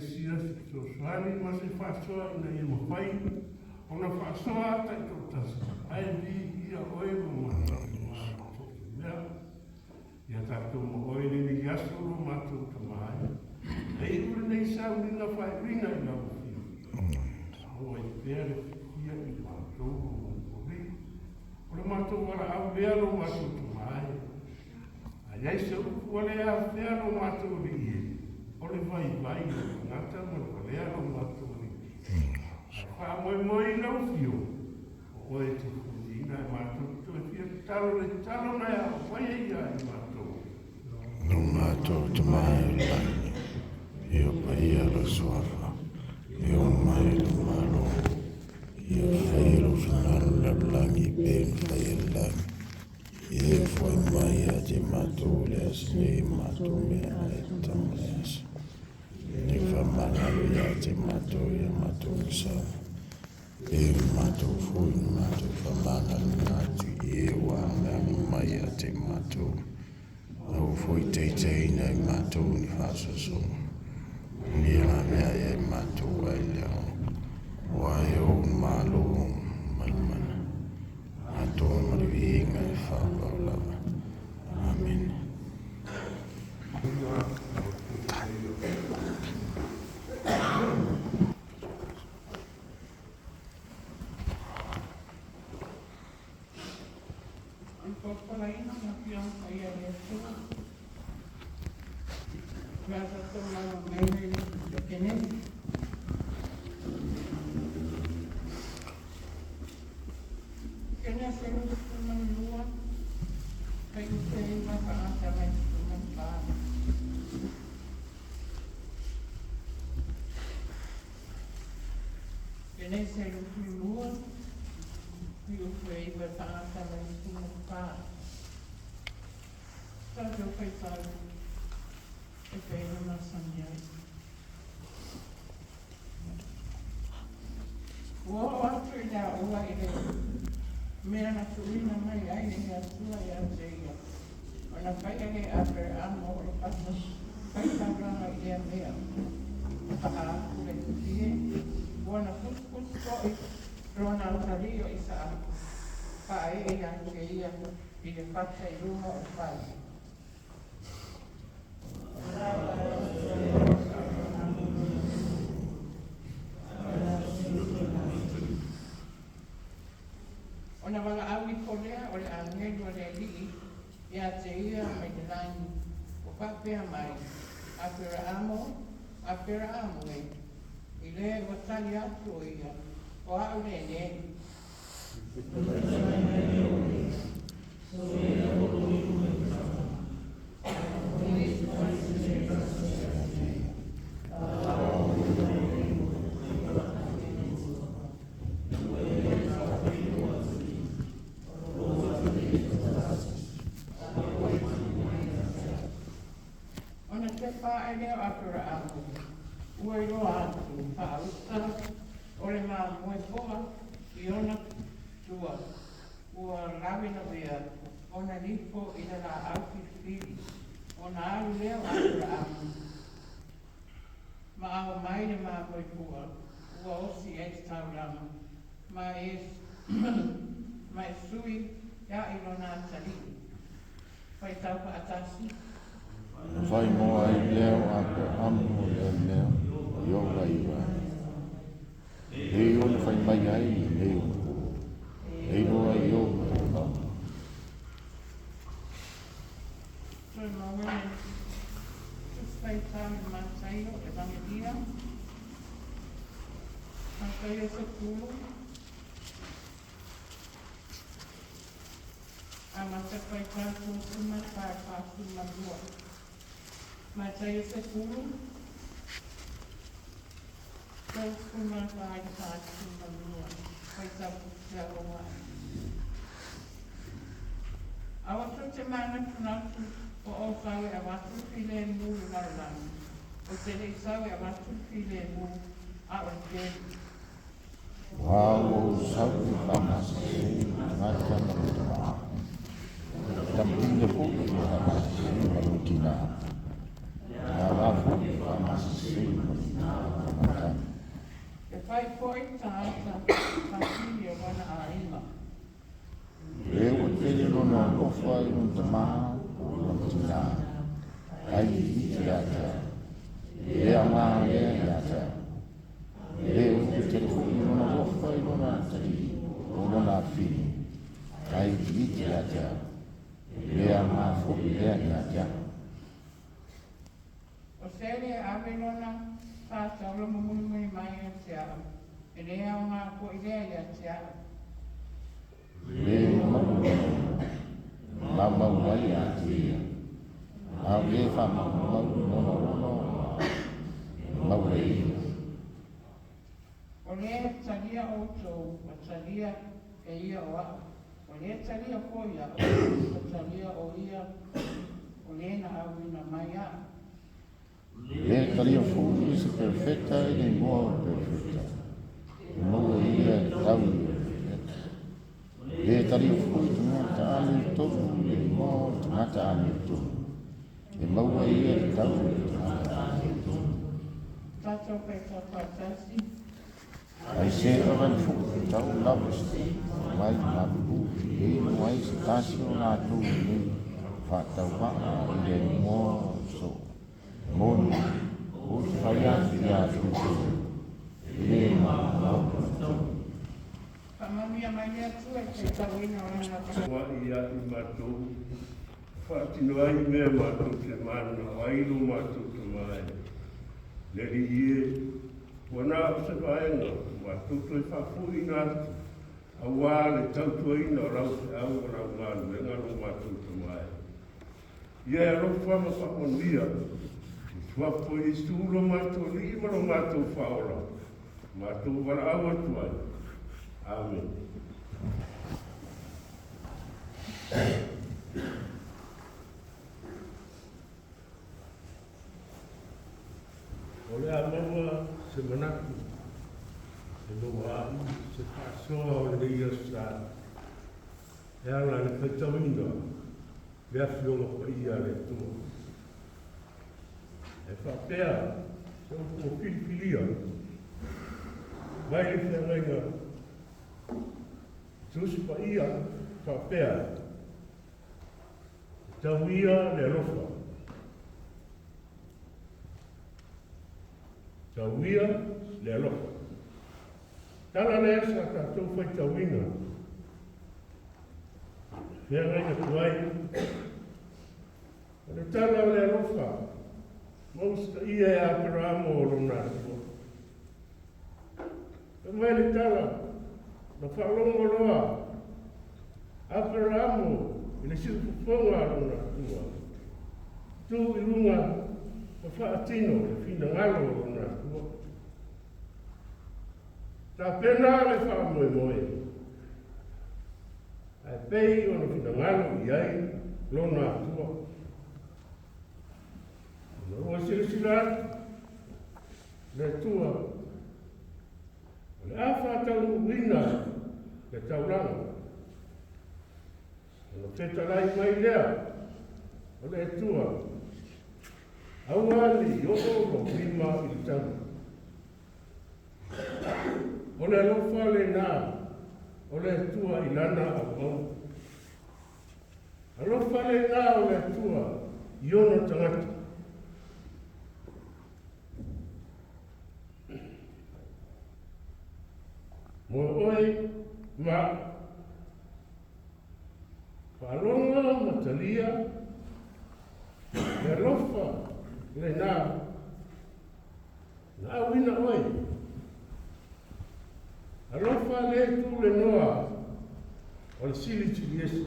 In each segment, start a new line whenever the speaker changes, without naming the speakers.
Ekalesia se fesoasoani ma se faasoa ina ia mafai ona faasoa taitoatasi, ae viia Oe ma matou Tama i so o se mea. Ia tatou ma Oe i lenei aso lo matou Tama e, e iu lenei sauniga faaiuina i lau Afio. Maua ai pea le fiafia i matou lo matou Alii. O le matou valaau lea lo matou Tama e. A i ai se upu ua le afea lo matou Alii e, o le vaivai o le tagata ma le valea lo matou Alii. Ae faamoemoe i lau Afio, o oe e te fuliina e matou te toe fia tatalo le tatalo na e aao mai ai ia i matou.
Lo matou Tama i le lagi, ia paia lou suafa, ia oo mai lou Malo, ia faia lou finagalo i lalolagi e pei ona faia i le lagi. Ia e foai mai ia te matou i le aso nei e matou meaai e tatau ma le aso. Ia faamagalo ia te matou ia matou masala. E matou foi na matou faamagaloina atu i e ua agaga mai ia te matou. Aua foi taitaiina i matou ni faasoasoga, ia lavea ai matou ai le ao, aua e ou le Malo ma le mana atoa ma le viiga e faavavau lava. Amene.
O le palapalaina o le Afioga Paia a le Atua, o le a tatou lauga mai ai i Kenesi. Kenesi 22, fuaiupe 9 faagasala i le 14. Kenese 22, fuaiupe 9 faagasala i le 14. Tatou faitau e pei ona masani ai. Ua oo atu i le aoga i le mea na tuuina mai ai e le Atua ia te ia, ona faia lea e Aperamo o le fata faitaulaga i lea mea. Ua atu le fifie, ua na fusifusi foi lona atalii o Isaako, faaee ia te ia i le fata i luga o le fale. Ona valaau ifo lea o le agelu a le Alii ia te ia mai le lagi, ua faapea mai, Aperaamo, Aperaamo e, i le ua tali atu o ia, o a'u lenei. Ona tepa ae lea o Aperaamu, ua iloa atu faauta o le mamoe poa i ona tua, ua lavelavea ona nifo i le laau filifili. Ona alu lea o Aperaamu ma ao mai le mamoe poa ua osi ai le taulaga, ma e ma e sui a'i lona atalii. Faitau faatasi.
Na faaigoa ai lea o Aperaamo lea mea Ieova Ira. Nei ona fai mai ai i nei ona po, e iloa ai Ieova i le mauga.
Toe maua le Tusi Faitau i Mataio, Evagelia, Mataio 10, amata faitau 14 42. Mataio 10, 34 i le 42, faitau putupeaoa. Aua tou te manatunatu o outou e avatu le filemu i le lalolagi, ou te le i sau e avatu le filemu, a o le pelu.
Ua ou sau e faamasese i le tagata ma lona tama, le tamatiga foi e faamasese ma lona tina, le ava foi e faamasese ma lona tina.
fai foi tagata fafine o lona aiga.
Le ua tele lona alofa i lona tamā po o lona tinā, ai viiia ia te au. E le aoga lea ia te au. E le ua tele foi lona alofa i lona atalii po o lona afafine, ai viiia ia te au. E le aoga foi lea ia te au.
O se le ave lona fātaula ma mulimuli mai ia te au, e le aoga foi lea ia te au.
Le ua mau lona ula, e maumau ai ia te ia, a o le faamaumau i lona ola e maua e ia.
O le talia outou, ua talia e ia o a'u. O le talia foi a'u, ua talia o ia o le na auina mai a'u.
Le talia foi se perofeta i le igoa o le perofeta, e maua e ia le taui o le perofeta. Le talia foi tagata amiotonu i le igoa o le tagata amiotonu, e maua e ia le taui o le tagata amiotonu.
Tatou faitaufaatasi.
Ai se avane foi tau lava se mai malulu e inu ai se tasi o latou nei faatauvaa i le igoa o soo. E moni, ou te fai atu ia te outou, e le maumau lona taui.
Faamanuia mai le Atua i le faitauina o Lana
Ua ia i matou faatino ai mea matou te mananao ai lo matou tama e. Le Alii e, ua na o se vaega ua matou toe faafoiina atu auā le tautuaina o lau feau ma lau galuega lo matou tama e. Ia e alofa ma faamanuia i suafa o Iesu lo matou Alii ma lo matou Faaola, matou valaau atu ai. Amene. O le a maua se manatu e maua ai se faasoa o lenei aso sa e ala i le faitauina le Afioga Paia a le Atua. E faapea se upu ua filifilia mai le feagaiga Tusi Paia faapea, E tauia le alofa. Tauia le alofa. Tala lea sa tatou faitauina. Feagaiga tuai. O le tala o le alofa, ma usitaia e Aperamo o lona Atua. Fai mai le tala, na faalogo loa Aperamo i le siufofoga a lona Atua, tu i luga ma faatino le finagalo o lona Atua. Tapena le faamoemoe, ae pei ona finagalo i ai lona Atua. Ona ua silasila atu le Atua, o le a faataunuuina le taulaga. Ona fetalai mai lea o le Atua, aua ne i oo lou lima i le tama. O le alofa lena o le Atua i lana auauna. Alofa lena o le Atua i ona tagata. Mo oe ma a'u. Faalogo ma talia le alofa lena na auina oe. Alofa le tu le noa o le silisili ese.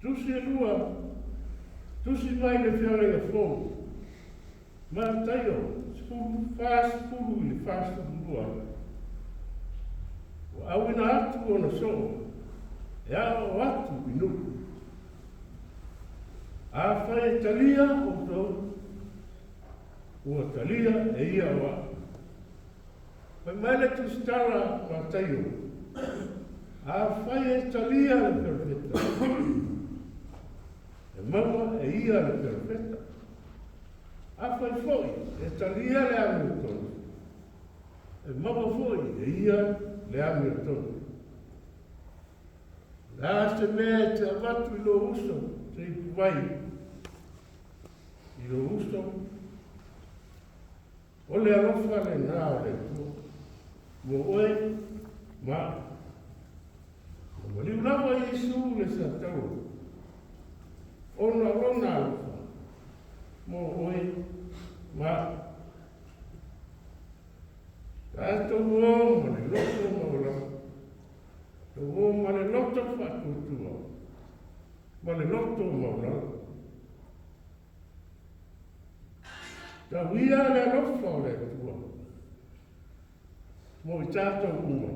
Tusi e lua, tusi mai le Feagaiga Fou, Mataio 10, 40 i le 42. Ua auina atu ona soo e aoao atu i nuu. Afai e talia outou, ua talia e ia o a'u. Fai mai le tusitala Mataio, Afai e talia le perofeta, e maua e ia le perofeta. Afai foi e talia le amiotonu, e maua foi e ia le amiotonu. O le a se mea e te avatu i lou uso se ipuvai i lou uso, o le alofa lenā o le Atua mo oe ma au. Ua maliu lava Iesu i le sataua ona o lona alofa mo oe ma au. Tatou o ma le loto maualalo, tatou o ma le loto faatuatua, ma le loto maualalo. Tau ia le alofa o le Atua mo i tatou uma.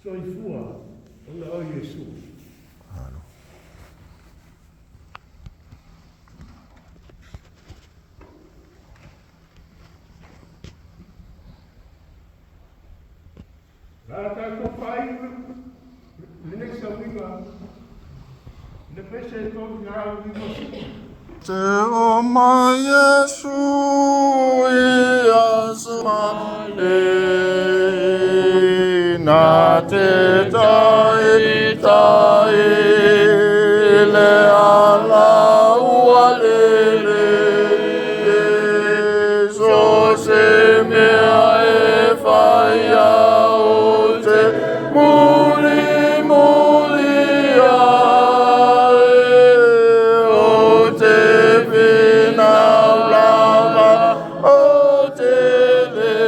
Soifua ona o Iesu. La tatou faaiu lenei sauniga i le pese e 390.
Te o mai Iesu i asuma e na te tai tai le ala ua lele so se mea e fai au te muli muli ai o te finau lava o te le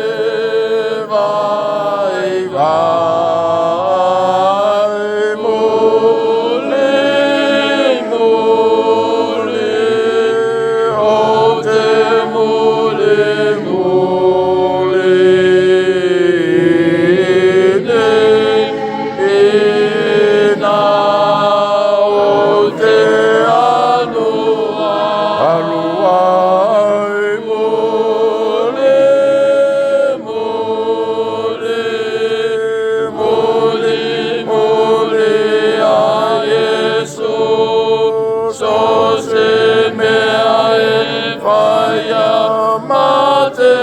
vai vai muli muli o te muli muli nei ina o te alu alu ai muli muli muli muli a Iesu so se mea e fai a ma te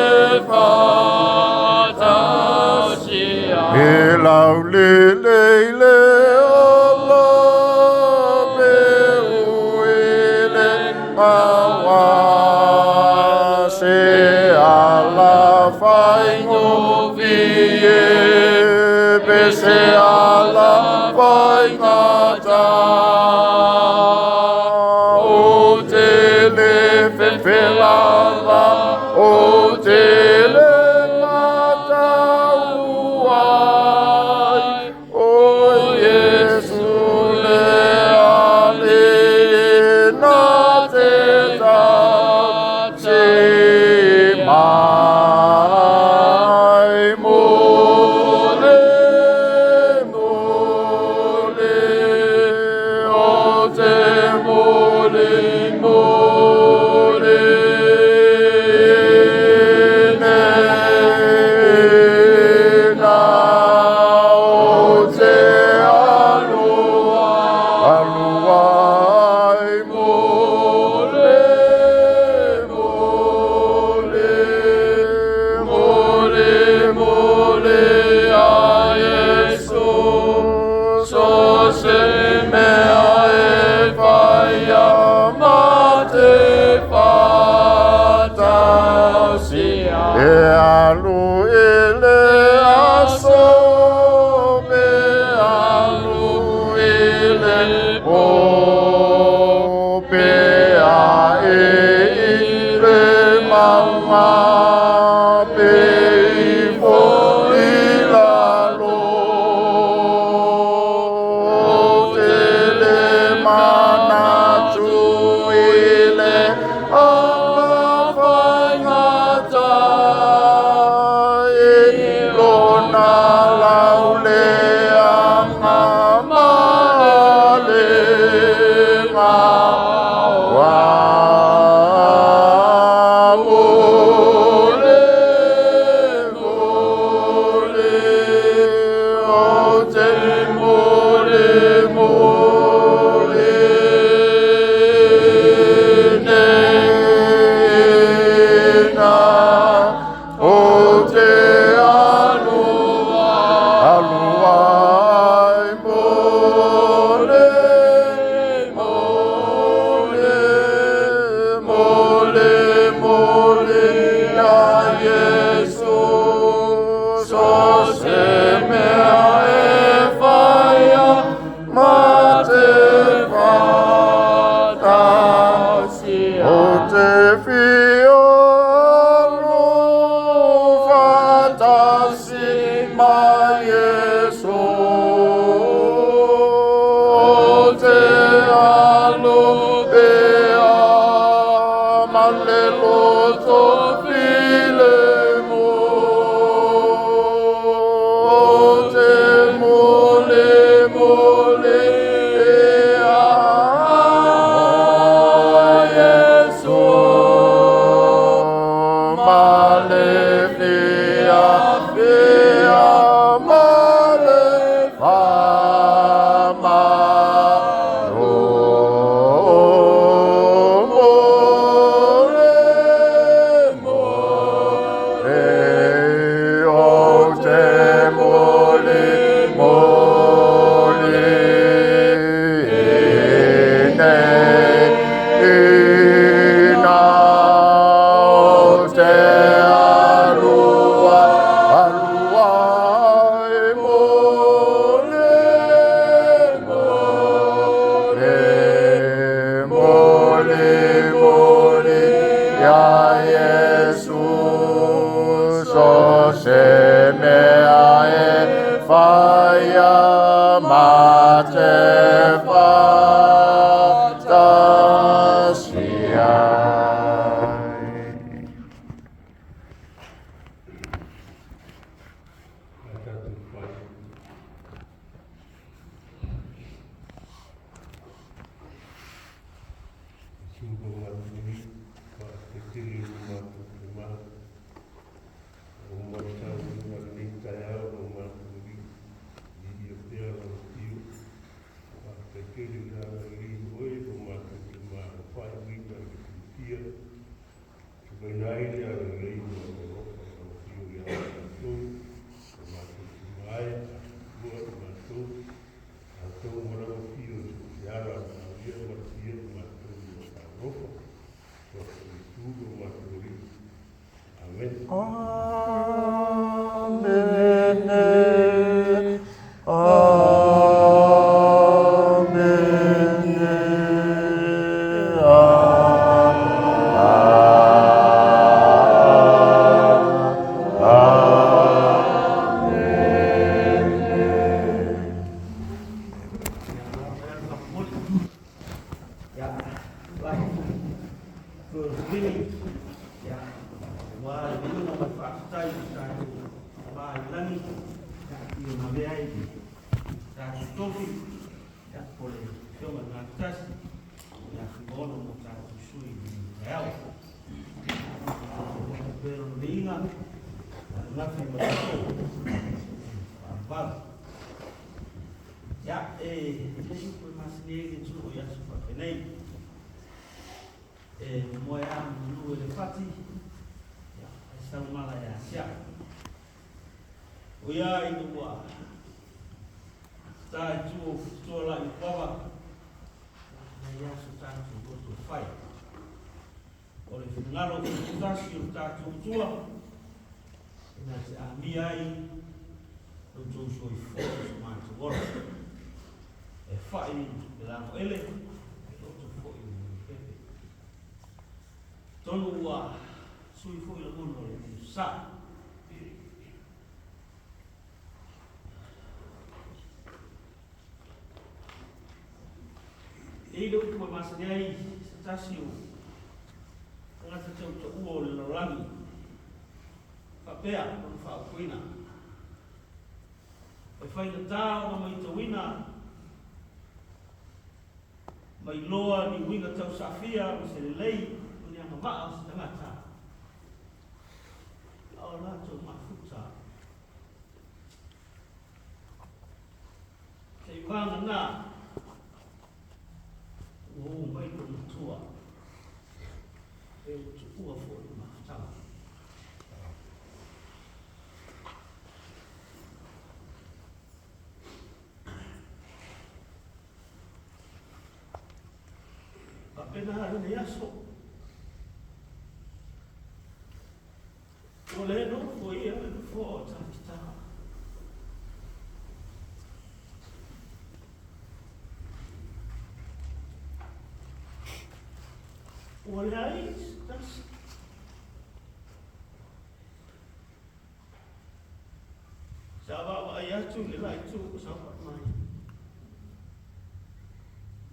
whatasia. E lau le le le ala me ui le maua se ala whai ngofie pe se ala whai ngata o te le fewhelala o te le matau ai o Iesu le ale na te tache mai mole mole o te mole mole nei na o te alu alu ai mole mole mole mole a Iesu so se mea e fai a ma te whatasia. E alu i le aso me alu i le po pe a e i le maunga pe i fo i lalo. O te ia ma te whātasi ai.
A tātou whai. Tū ko ngā turi, wha te tiri o mātou te maha. O mātou i ngā nei taiao o ngā turi, i ia pea o tio. Wha te tiri ngā rei oe o mātou te maha, whai wina i te tia. Te wena i le ara rei o ngā ropa o tio i a mātou, o mātou te maia, ua i mātou, a tō marawa pio te ara o ia matia i mātou i o tā ropa, tua i tūro mātou ri. Amen.
Amene. Amene.
Ya, lai. Vini. Ya, wa vini na whaatai tātou ma i lani. Ya, i o mawea ai tātou tofi. Ya, o le whionga ngā tasi. Ya, whimono mo tātou sui i te ao. Pero le inga, ngafi ma tātou. Whaavalu. Ya, e, le upu e masini e le tū o iaso whawhenei. E moe a manu e le whati, ya, e sau mala e asia. O ia i nua, tā e tū o futua la i pawa, ya, ia so tātou goto whai. O le whingaro o tasi o tātou tua, e nā te amia ai, o tō soi fō so mātou ora. E whai e lango ele, e loto fo i o pepe. Tonu ua sui fo i la mono le tu sa. E le upu e masani ai, se tasi o ngata te uta ua o le lalolagi. Whapea, o le whaokuina. E whai na tā ona mai tauina, mai loa ni winga tau safia, ma se lelei, o ni anga maa o se tangata. A o lātou mafuta. Te iwanga nā, ua o mai ko matua, e o tuua fo i mafutanga. Pena le aso. O le no fo ia le fo o tākita. O le ai, tas. Sa wa wa ai atu le lai tu o sa wa mai.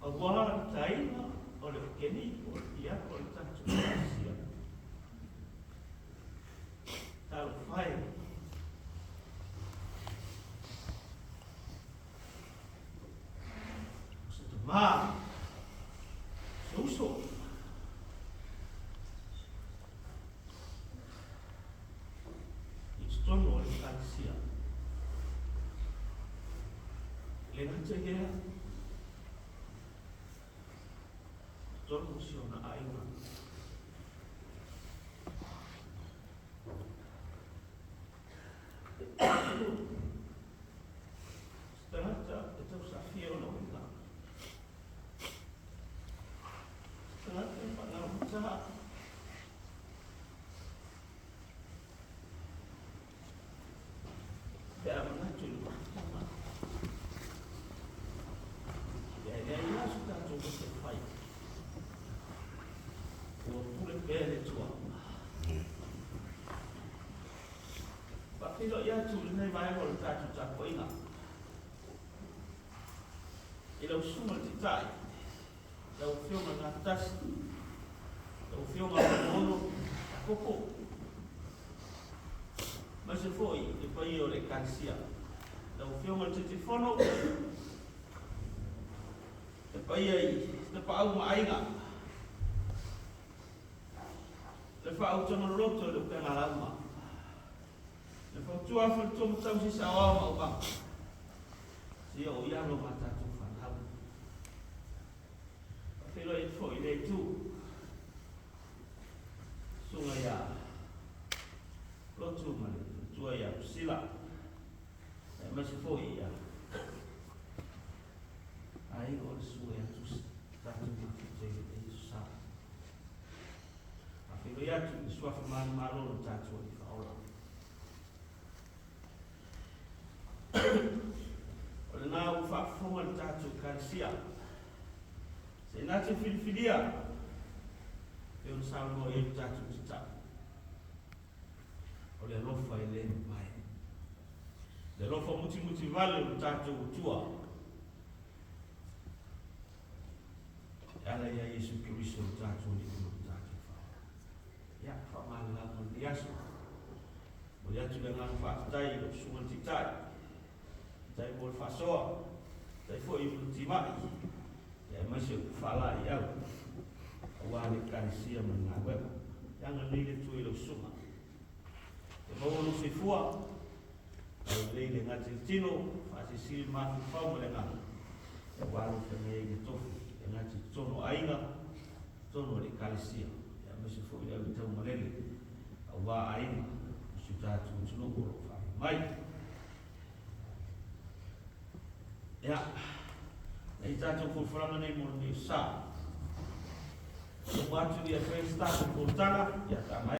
A wā taina o le keni o ia o le tātou asia. Talo whai. O se te mā. Se uso. I te tono o le asia. Le ngata hea. Tonu si ona aiga. Tangata e tau safia ona uiga. Tangata e whanau taha. Pe a manatu i wahitanga. Ia ia ia su tātou mo te whai. Ua pule pēr e tua. Whapiro ia tū le nei vai o le tātou tākoinga. lau susuga i le Taitai, lau Afioga Gatasi, lau Afioga Faauluulu Iakopo, aemaise foi le paia o le Ekalesia. Lau Afioga i le Taitaifono, le paia i Tapaau ma Aiga, le faautaga loloto i le upega lauga, le fautua a faletua ma tausi saoao ma aumaga, seia oo i alo ma tatou fanau. Faafeiloai atu foi i lea itu, susuga ia Lotu ma le faletua ia Priscilla, aemaise foi ia aiga o le susuga ia Tusi, tatou mafuta i lenei aso Sa. Faafeiloai atu i le suafa manumalo o le tatou Alii Faaola. O lena ua faafofoga le tatou Ekalesia, se na te filifilia pei ona saunoa i ai le tatou Taitai, o le alofa e le mavae. Le alofa mutimutivale o le tatou Atua e ala ia Iesu Keriso le tatou Alii ma le tatou Faaola. Ia, faamalamalama lenei aso. Momoli atu le agaga faafetai i lau Susuga i le Taitai, faafetai mo le faasoa, faafetai foi mo le timai, aemaise o le faalaeiau aua le Ekalesia ma le galuega. Ia agalelei le Atua i lau Susuga. Ia maua lou soifua, agalelei le gata i le tino, faasilisili le mafaufau ma le agaga, aua lou feagai ai i le tofi, e gata i totonu o aiga, totonu o le Ekalesia, aemaise foi le au i taumalele, aua aiga o si o tatou atunuu o lo o faafia mai. Ia, nei tatou folafolaga nei mo lenei sa. Uma atu ia fai se tatou fonotaga, ia ta